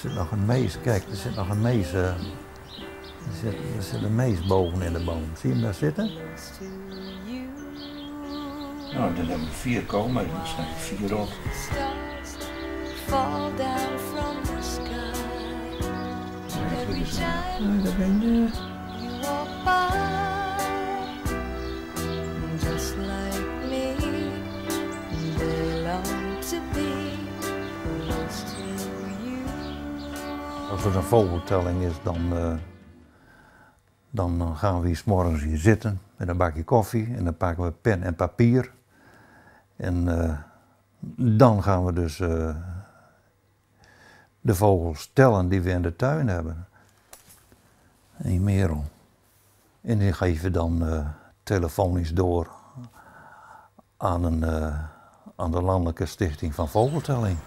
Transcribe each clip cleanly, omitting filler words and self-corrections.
Er zit nog een mees, kijk, er zit nog een mees. Er zit een mees boven in de boom. Zie je hem daar zitten? Nou, dan hebben we vier koolmezen, dan schrijf ik vier op. Fall down from the sky. Every time Nee, dat ben je. you walk by, just like me, they long to be close to you. Als het een vogeltelling is, dan gaan we hier 's morgens hier zitten met een bakje koffie en dan pakken we pen en papier. En dan gaan we dus de vogels tellen die we in de tuin hebben. Een merel. En die geven we dan telefonisch door aan de Landelijke Stichting van Vogeltelling.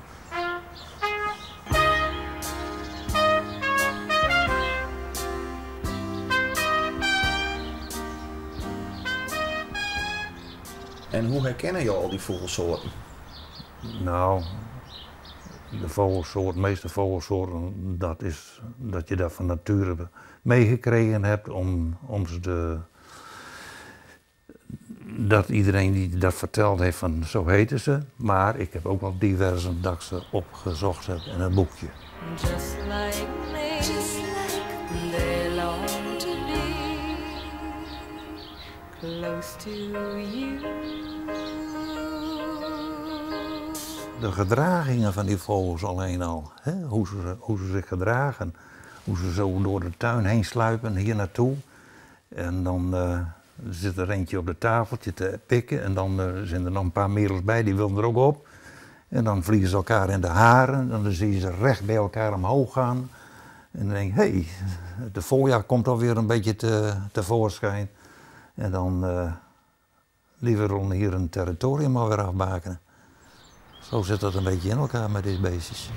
En hoe herkennen je al die vogelsoorten? Nou, de vogelsoort, de meeste vogelsoorten, dat is dat je dat van nature meegekregen hebt om ze te, dat iedereen die dat verteld heeft van zo heten ze. Maar ik heb ook wel diverse dat ik ze opgezocht heb in een boekje. Just like me, just like me, they long to be close to you. De gedragingen van die vogels alleen al, hè? Hoe ze zich gedragen, hoe ze zo door de tuin heen sluipen hier naartoe. En dan zit er eentje op het tafeltje te pikken en dan zijn er nog een paar merels bij, die willen er ook op. En dan vliegen ze elkaar in de haren en dan zie je ze recht bij elkaar omhoog gaan. En dan denk ik, hé, hey, de voorjaar komt alweer een beetje tevoorschijn. En dan liever om hier een territorium alweer afbakenen. Zo zit dat een beetje in elkaar met deze beestjes.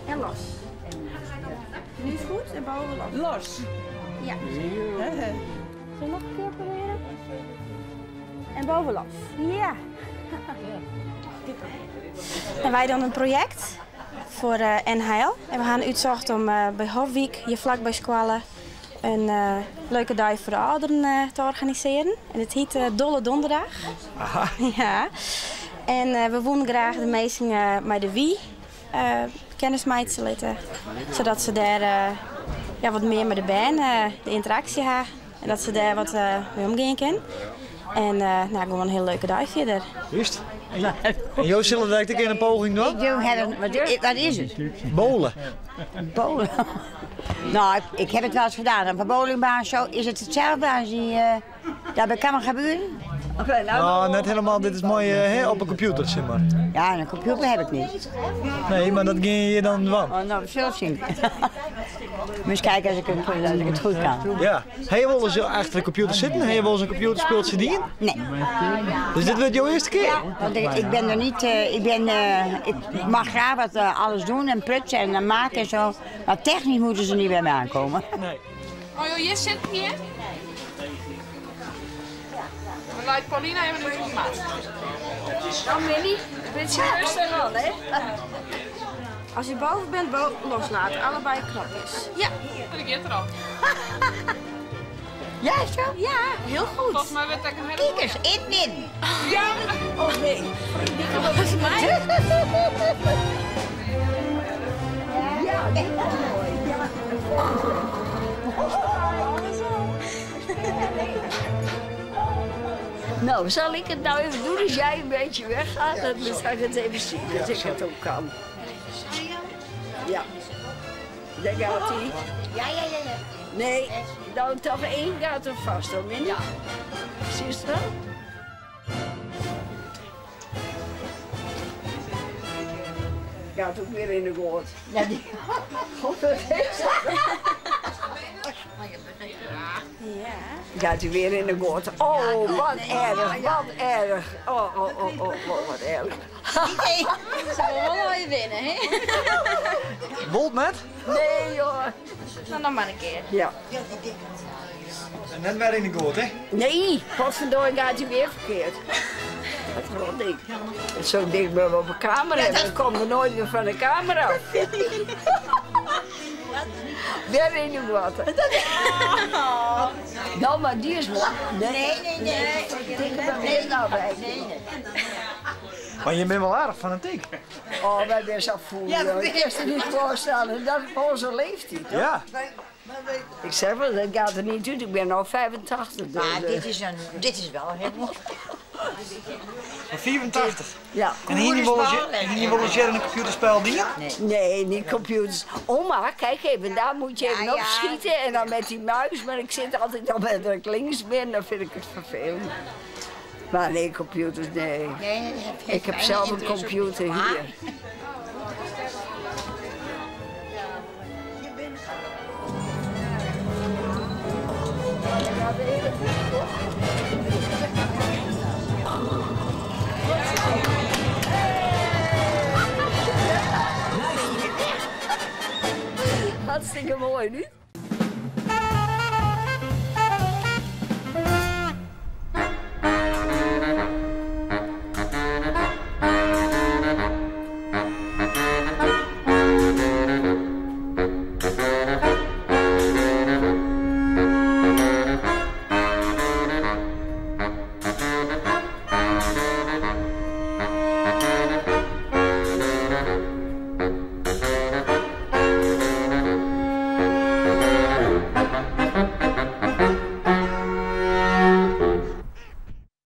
En los. Nu is goed en boven los. Los. Ja. Zullen we nog een keer proberen? En boven los. Ja. En wij doen een project voor NHL. En we gaan uitzocht om bij Hofwiek, hier vlak bij Squallen, een leuke dag voor de ouderen te organiseren. En het heet Dolle Donderdag. Aha. Ja. En we wonen graag de meesten met de Wii kennis mee te laten, zodat ze daar wat meer met de band de interactie hebben en dat ze daar wat mee omgaan kunnen. En gewoon een hele leuke dag verder. Juist. En Joost, zullen we daar een keer een poging doen? Ik doe het, wat is het? Bowlen. Bowlen? Nou, ik heb het wel eens gedaan. Op een bowlingbaan zo. Is het hetzelfde als die daar bij Kammergaburen? Nou, net helemaal. Dit is mooi hè, op een computer, zeg maar. Ja, een computer heb ik niet. Nee, maar dat ging je dan wel. Oh, nou, zullen zien. Moet eens kijken als ik het goed kan. Ja. Heb je wel eens achter de computer zitten? Heb je wel eens een computerspeeltje dienen? Nee. Dus dit wordt jouw eerste keer? Ja, want ik ben er niet, ik ben ik mag graag wat alles doen en prutsen en maken en zo. Maar technisch moeten ze niet bij me aankomen. Nee. Oh joh, je zit hier. We laten Paulina even nu op maat. Nou Millie, een beetje rustig aan, hè? Als je boven bent, loslaten. Allebei knopjes. Ja. Dat gaat er al. Ja, is zo? Ja, heel goed. Volgens mij werd ik een hele Kijk eens, in het midden. Ja. Oh nee. Volgens mij. Ja, dit is mooi. Ja. Nou, zal ik het nou even doen als jij een beetje weggaat? Dan zal ik het even zien dat ik het ook kan. Ja. Daar gaat hij. Ja, ja, ja, ja. Nee, nou toch één gaat er vast, hoor, Minnie. Ja. Zie je het wel? Gaat ook weer in de goot. Ja, die. God, dat is dat. Gaat hij weer in de goot. Oh, wat erg, wat erg. Oh, oh, oh, oh, oh, wat erg. Ze wil wel weer winnen, hè? Wolt met? Nee, joh. Nou, nog maar een keer. Ja. En net weer in de goot, hè? Nee, potverdorie gaat hij weer verkeerd. Dat rot ik. Zo'n ding ben we op de kamer hebben. Dan komt er nooit meer van de kamer af. Weer in de water. Nou, maar die is wel. Nee, Nee, nee, nee. Dikke bij mij nou bij. Maar je bent wel aardig fanatiek. Oh, wij zijn zo voel. Ja, joh. Ik kan je niet voorstellen. Dat is voor onze leeftijd. hoor. Ja. Ik zeg wel, dat gaat er niet uit. Ik ben al 85. Dus, Maar dit is wel heel mooi. Maar 84. Ja. En hier niet wel eens- hier wel eens een computerspel die? Nee, niet computers. Oma, kijk even, daar moet je even Ja, op ja. schieten en dan met die muis. Maar ik zit altijd al met dat ik links ben, dan vind ik het vervelend. Maar nee, computers, nee. Nee, dat heeft Ik heb mijn zelf een interesse ook computer niet. hier. Hartstikke mooi, niet?